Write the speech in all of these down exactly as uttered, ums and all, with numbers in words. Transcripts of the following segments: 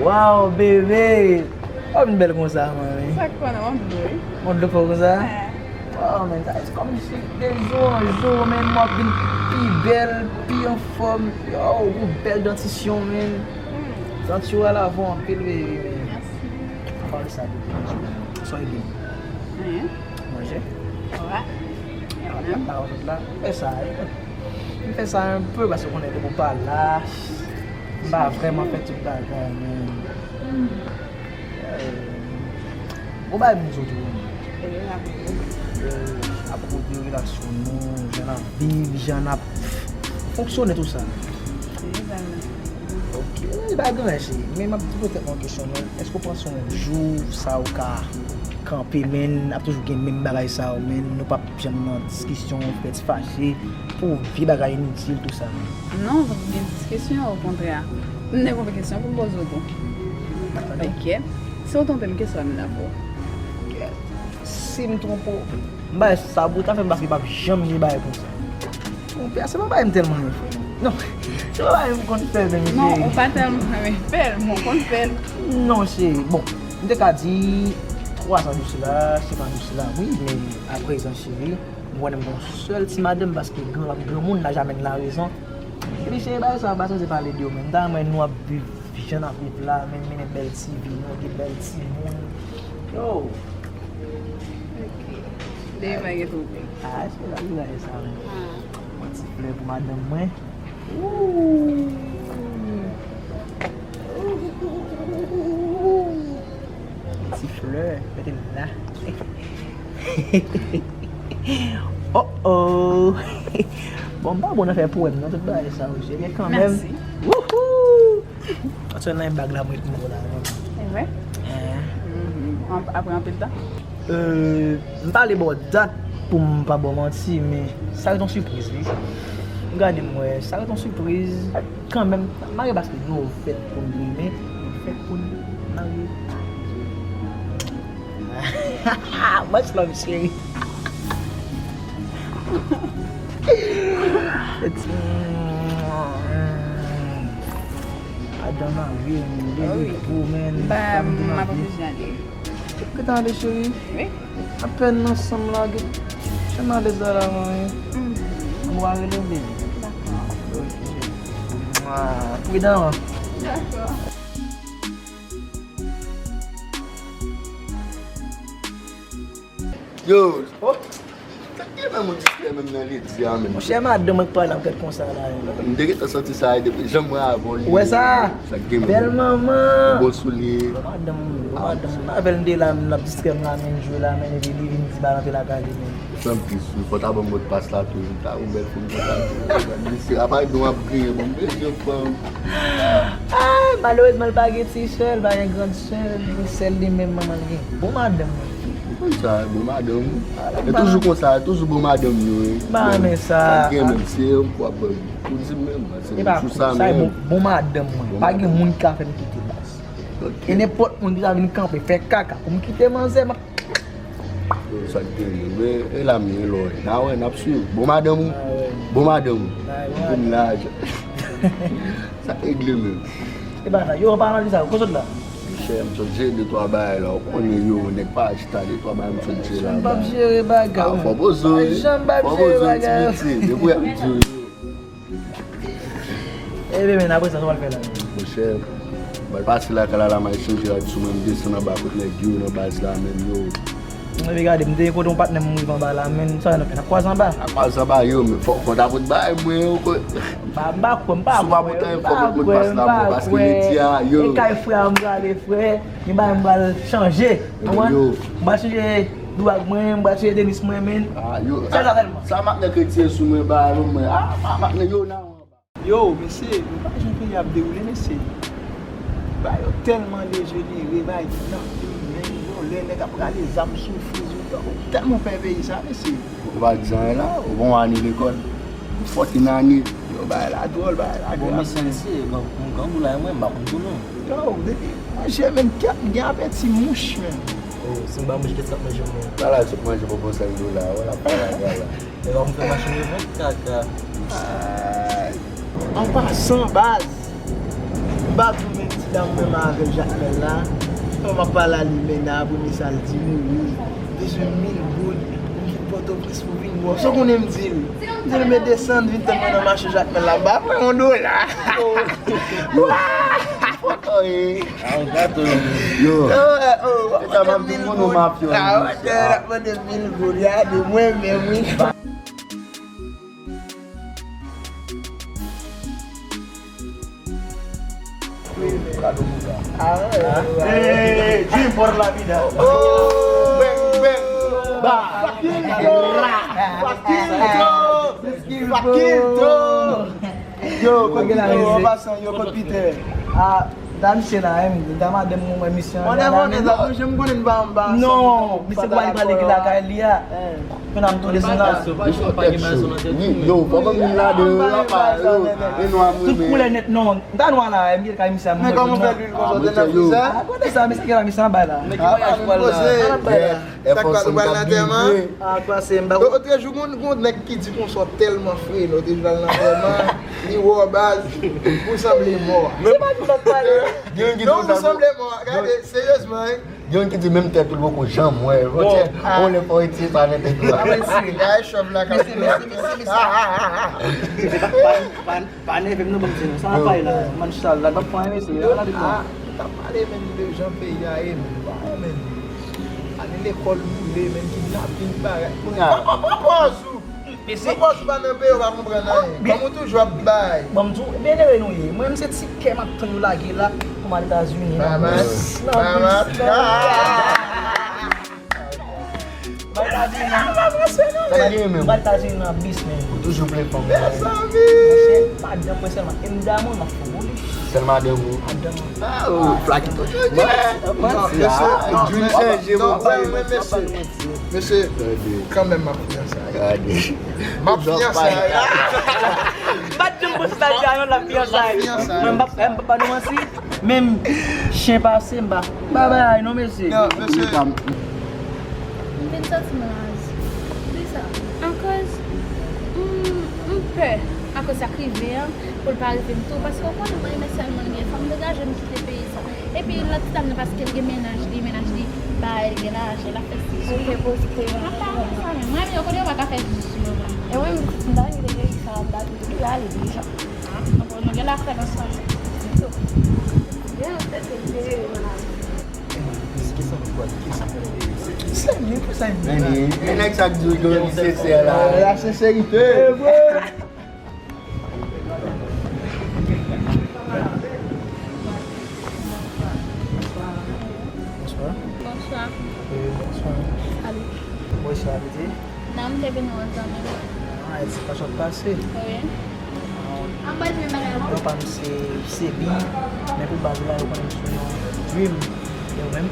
Wow, bebe! W ap vin bèl konsa, man. Sa k pran nan, w ap dlo, wi. Mwen dlo fò konsa? Eh. Wow, man, sa se kòmsi de jou an jou, man, w ap vin pi bèl, pi anfòm. Yo, ou bèl dantisyon, man. Hmm. Danti w a lavon anpil, bebe, man. Mèsi. Anpale sa, bebe. Sa w gen? Anyen. Manje? Wi. Ah, pa w sot la. Fè sa, eh. M fè sa un peu paske w konnen depi w pa la, m pa vrèman fè tout bagay, men, eh, bon bagay m di w tou, eh, apwopo de relasyon nou, jan n ap viv, jan n ap fonksyone, tou sa. Ok, wi, pa gen anyen, cheri. Men m ap poze tèt mwen yon kesyon, men èske w panse yon jou sa ou ka kanpe, men ap toujou gen menm bagay sa yo, men nou p ap janm nan diskisyon, fè ti fache, pou vye bagay initil, tou sa. Non, pa gen diskisyon, okontrè. M gen konpè kesyon pou m poze w tou. Ok. Si w twonpe m, kisa w ap vin ap fè w? Ok. Si m twonpe w, m bay sa pou w ta fè m paske p ap janm gen bagay konsa. Twonpe a, se pa bagay m tèlman renmen fè, non. Non, se pa bagay m konn fè, men, cheri. Non, ou pa tèlman renmen fè l, men w konn fè l. Non, cheri. Bon, m te ka di twa zan de sila, senk an de sila, wi, men aprezan, cheri, m konnen m gon sèl ti madanm paske gran, granmoun n'a jamais la raison. Epi cheri, bagay sa yo pa sanze pale de yo, men m ta renmen nou ap viv jan n ap viv la, men mennen bèl ti vi nou, gen bèl timoun. Yo! Ok. Dèyè pa gen twonpe. Ah, se la, se la, e sa, men. Ah. Yon ti flè pou madanm mwen. Ooh. Ti flè, mete m la. Oh, oh. Bon, m pa bon nan fè powèm, non, tout bagay sa yo, cheri, men kanmenm. Mèsi. Wouhou! Ann sot nan bag la, mwen ret mwen la, non. E vre? Eh. Mhm. An-, apre anpil tan? Euh, m pa vle ba w dat pou m pa ba w manti, men sa ret yon sipriz, wi. M gade m wè, sa ret yon sipriz. Kanmenm, marye paske nou fèt pou n renmen, nou fèt pou n marye. Much love, cheri. Madanm marye, men, de gwo, men, fanm de marye. Ou gentan ale, cheri? Wi. Apèn ansanm la, gen chen malèz la, la, man. Mwa rele w, baby. Dakò. Ok. Mwa. Pridan, man. Dakò. Yo, oh, sa k gen nan moun distrè menm nan ledi a menm? Monchè, madanm mwen k pale ap gad konsa la. M te gentan santi sa depi jan m wè avè w. Ou wè sa? Sa k gen menm? Bèl manman. Bon soulye. Bon madanm, bon madanm. Avè l m te la, m ap distrè m la, men jwe la, men epi li vin di ba rantre lakay li, men. Sa m tris wi, fò w ta ban m modpas la tou, m ta yon bèl fanm konsa tou. Mesye, apa nou ap griyen, bon, m bezwen fanm. Ah, malerezman, l pa gen ti sè, l pa gen grann sè, se sèl li menm manman l gen. Bon madanm, wi. Ou konn sa, bon madanm. E toujou konsa, toujou bon madanm yo, wi. M pa renmen sa. Sa gen menm, se yon pwa ban m. Ou di m menm, se sou sa menm. Bon, bon madanm, mwen. Pa gen moun ki ka fè m kite baz. E nenpòt moun ki ta vin kanpe, fè kaka pou m kite manzè, m ap Sa k genyen, men e la m ye, lò, n a wè, n ap swiv. Bon madanm ou? Bon madanm ou? Kounye a, sa regle menm. E pa sa, yo, an palan de sa, kote w sot la? Monchè, m sot jere de twa bagay la, ou konnen yo, nèg pa chita, de twa bagay m sot jere la. Jan m p ap jere bagay. Ah, fò poze w, wi. Jan m p ap jere bagay. Fò poze w, ti piti, depi w ap di yo. Ebyen, men, apre sa, sa w al fè la? Monchè, m al pase lakay la, la m al chanje rad sou mwen, m desann anba kot nèg yo, nan baz la menm yo. Ebyen, gade, m te kote yon patnè m rive anba la, men, sa w nan fè, n ap kwaze anba. N ap kwaze anba, yo, men fò, fò w ta pot bay mwen, yo, ko. M pa, m pa kwè, m pa kwè, m pa kwè, m pa kwè. Paske ledi a, yo. E kay frè a m prale, frè. Gen bagay m pral chanje. Ou konprann? M pral chanje dwag mwen, m pral chanje tenis mwen, men. Ah, yo. Sèl sa sèlman. Sa matnè kretyen sou mwen, ba yo mwen. Ah, matnè yo nan. Yo, mesye, nou pa jan peyi ap dewoule, mesye. Bagay yo tèlman dejenere, bagay ki nan peyi, men yo, lè nèg ap rale zam sou friz, yo, yo tèlman pè peyi sa, mesye. Ou pa di anyen la, ou gon ane lekòl. Ou fòtin ane. Yo, bagay la dwòl, bagay la grav. Bon, mesye, mesye, grangou la, mwen, m pa konn pou nou. Yo, depi manje menm kèt, m gen apeti mouch menm. Oh, si m pa manje, kiyès k ap manje mwen? Sa la, sot manje bonbon sèl do la, wè l ap fè la, wè la. E pa m fè machin revant, kaka. Ay. An pasan, baz, m pa di w menti. Dam mwen avè Jakmèl la, kòman m ap pale a li, men nan premye sa l di m, wi, bezwen mil goud pou m vin Pòtoprens pou vin wè w. Sa w konnen m di l? M di l, men desann, vin tann mwen nan mache Jakmèl la, m ba pran yon dola. Yo. Yo. Yo, eh, oh, w ap mande mil goud. Ah, w ap mande mil goud, gade mwen menm, wi. Kado pou sa. Ah, ouais, ouais, ouais. Hey, dream por la vida. Oh, bang, bang. Ba. Faquinho! Faquinho! Faquinho! Yo, kot Peter, an pasan, yo, kot Peter. Ah, dam se la, hein, dam madanm mwen, misye an la menm. Non, misye pral pale ki lakay li a. Kounye a m tou desann la. Wi, yo, fò ban m vin ladan yo, apa, yo, e nwa m renmen. Tout koulè nèt, non, m ta nwa la, m gen kay misye a, m. Men kòman w fè lwil konsa, w te nan friz la? Ah, kote sa, misye gen la, misye anba la. Men ki vwayaj pral la? Sa k pral, ou pral nan antèman? Ah, pase, m pa konn. Otrejou, gon, gon nèg ki di konsa, w tèlman fre, otrejou al nan antèman, li wè w baz, ou sanble mò. Se pa di m ap pale. Non, ou sanble mò, gade, seryezman, hein. Gen youn ki di menm tèt ou l poko janm wè. Bon, on lè fò retire sa nan tèt ou la. Mesye, mesye, mesye, mesye, mesye. Pa, pa, pa nève m non, ban m di nou. Sa ap bay la, manchal la, m ap pran mesye. Ala di bon. Ah, ou ta pale menm de jan peyi a ye, menm pa renmen. Ale lekòl boule, menm kidnaping bagay. Kounye a. Pòz ou. Mesye. Mwen pòz ou pa nan peyi, ou pa konprann anyen. Kòm ou toujou ap bay. Bon, m di w, byen ere nou ye. Mwen, m se ti kè m ap tann yo lage la pou m al Etazini. Nan bis, nan bis, nan bis. M al Etazini nan, m al Etazini nan bis, men. Ou toujou plen fanm. Mezanmi. Monchè, madanm mwen sèlman. E m damou, m ap fè w li. Sèl madanm ou? Madanm mwen. Ah, ou flakit tou jodi. Mesye, non, mesye, kanmenm m ap fiyanse. Gade. M ap fiyanse. M pa t janm panse sa di a non, l ap fiyanse. Mwen m p ap, m p ap ba nou manti. Menm chen pase, m pa, m pa bay non, mesye. Non, mesye. M vin santi m raz. Kisa? Akoz m, m pè, akoz sa k rive an, pou l pa rive m tou. Paske w konnen mwen renmen sèlman l gen fanm, degaje m kite peyi sa. Epi lòt ti dam nan, paske l gen mennaj li, mennaj li ba l, gen lajan, l ap fè sesi. Ou te poste. Apa, sa menm. Mwen, yo konnen yo pa ka fè sesi yo menm. E mwen, m ta renmen te gen sa, m ta tou li ale deja. Ah, nou gen lafrèt ansanm. Gen lafrèt, se serye, mennaj. Kisa pou pral, kisa pou pral? Sèlman pou sa, men nèg sa k di w gen yon sensè la. La senserite. Bonswa. Bonswa. Wi, bonswa. Salut. Bonswa, piti. Non, m te vin wè zanmi m. Ah, e se pa sa k pase? Wi. Non, pa m se Sebi, men pou baz la, yo konnen m sou non Dream. E ou menm?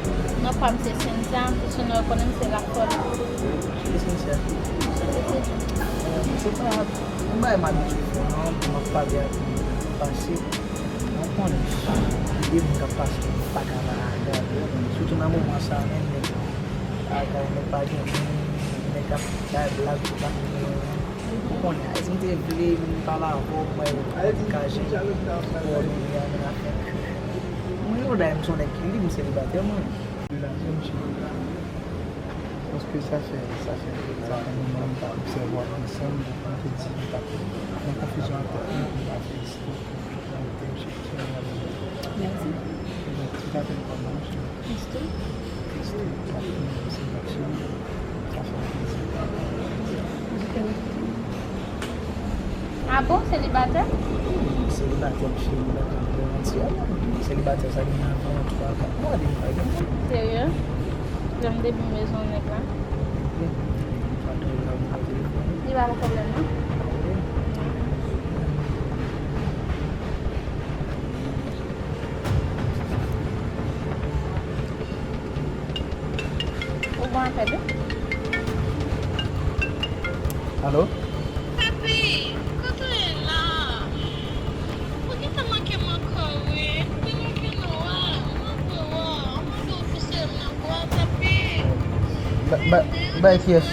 Non, pa m se Cynthia, sou non yo konnen m se Lafòl. Ki Cynthia? Se pa yon bagay m abitye fè non, pou m ap pale ak moun pase. Mwen konnen, gen de moun k ap pase, m pa ka pa gade yo, men sitou nan moman sa a, menm nèg yo, nèg pa gen moun, nèg k ap bay blag, yo pa gen moun. Ou konnen, si m te vle vin pale avè w, m bay w kaje, kowòdone a, men afè. Mwen, yon day, m se yon nèg ki lib, m selibatè, mwen. Paske sa fè, sa fè, sa fè moman m pa obsève w ap ansanm, m te di m t ap nan konfizyon ak tèt mwen pou m pa fè istwa. Mèsi. Bon, ti tape m kòman, monchè? Kristo. Kristo, m ap fè yon ti match, sa fè m plezi. Ah bon, selibatè? Selibatè, m cheri, m pa ka fè manti a non. Selibatè sa gen anviwon twa, kat mwa depi m pa gen moun. Serye? Janm depi m bezwen yon nèg la. Wi. M ap toujou la pou m fè telefòn. Li pa yon pwoblèm non. Ou bon apèl wi. Alo? Papi, kote w ye la? Ou gentan manke m ankò wi. Vini, vini wè, mwen vle wè w. Mwen vle w pouse m nan bwa, papi. Ba, ba, bay kiyès?